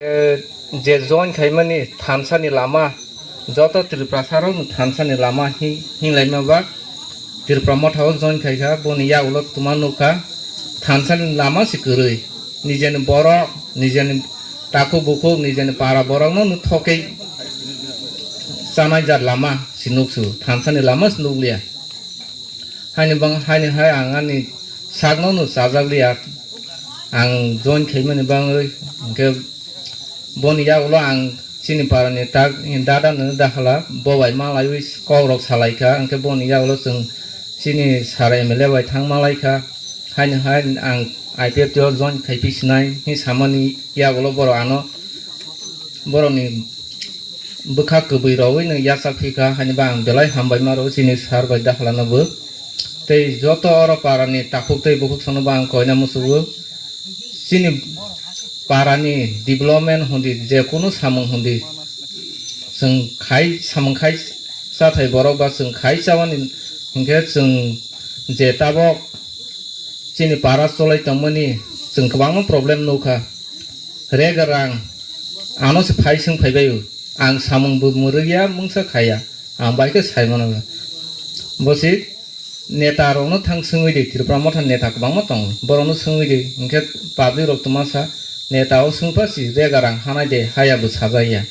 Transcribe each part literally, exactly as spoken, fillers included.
Eh, je join khaimani thansa ni lama, joto Tripura saro thansa ni lama hi-, hinlaima ba Tripura motha o join khaikha, boni yagulo tuma nukha, thansa ni lama si kwrwi, nijeni borok, nijeni takhuk bukhuk, nijeni para borok no nuk thokei chanai jat lama si nuksu, thansa ni lama si nukliya. Haini bang, haini hai ang ani sakno no chajak liya. Ang join khaimani bangwi, hwnkhe boni yagulo ang chini parani tak dada no dakhala, bo bai malaiwi kokrok salaikha, hwnkhe boni yagulo chwng chini sir M L A bai thang malaikha. Haini hai ang I P F T o join khaipi sinai hi samani yagulo borok ano borokni bwkha kwbwi rogwi no yachak phikha, haini ba ang belai hambai ma rwo chini sir bai dakhala no bo. Tei joto oro para ni takhuk tei bukhuk sono bo ang koina muchungo. Chini para ni development hundi, je kunu samung hundi, chwng khai samung khai chathai borok ba chwng khai chawani hinkhe chwng je tabok chini para cholai tongmani chwng kwbangma problem nukha. Rega rang ano se phai swng phaibaio. Ang samung bo mwrwkya mungsa khaya. Ang bai khe sai mano. Bo se neta rokno thang swngwi di, Tripura motha neta kwbangma tongo. Borokno swngwi di, hinkhe public rok twmasa neta o swngpha si rega rang hanai de haya bo sajaya.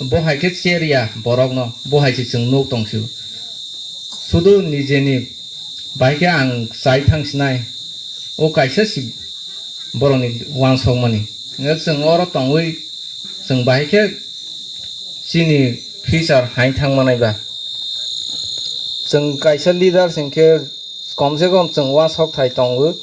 Bo hai khe cherya borokno, bo hai se chwng nuk tong sio. Sudu nijeni bai khe ang chai thang sinai, o kaisa si borokni uansukmani. Hwnkhe chwng oro tongwi chwng bahai khe chini future hai thang manai ba. Chwng kaisa leader se hwnkhe kom se kom chwng uansuk thai tongo.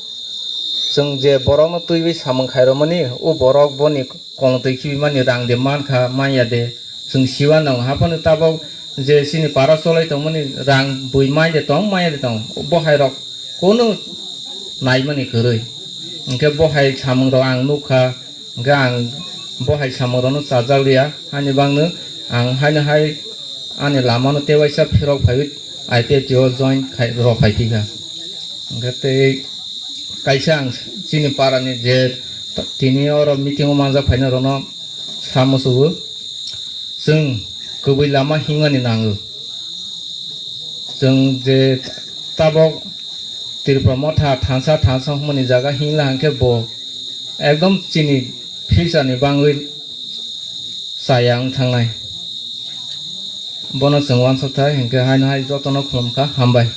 Chwng je borokno twiwi samung khairokmani, o borok boni kong twi khibimani rang de mankha, manya de. Chwng siwa nang haphano tabok je chini para cholai tongmani rang bui mai de tong, maya de tong. Bo hai rok kono naimani kwrwi. Hwnkhe bo hai samung rok ang nukha, hwnkhe ang bo hai samung rokno chajak liya. Haini bangno ang haino hai ani lamano tebaisa phirok phaiwi I P F T o join khai, rok khai phikha. Hwnkhe tei kaisa ang chini parani je tini oro meeting o manjak phainai rokno sa muchungo. Chwng kwbwi lama himnani nango. Chwng je tabok Tripura motha thansa thansa hwnmani jaga himla hwnkhe bo ekdom chini future ni bangwi chaya wng thangnai. Bono chwng uansuk thai, hwnkhe haino hai jotono khulumkha, hambai.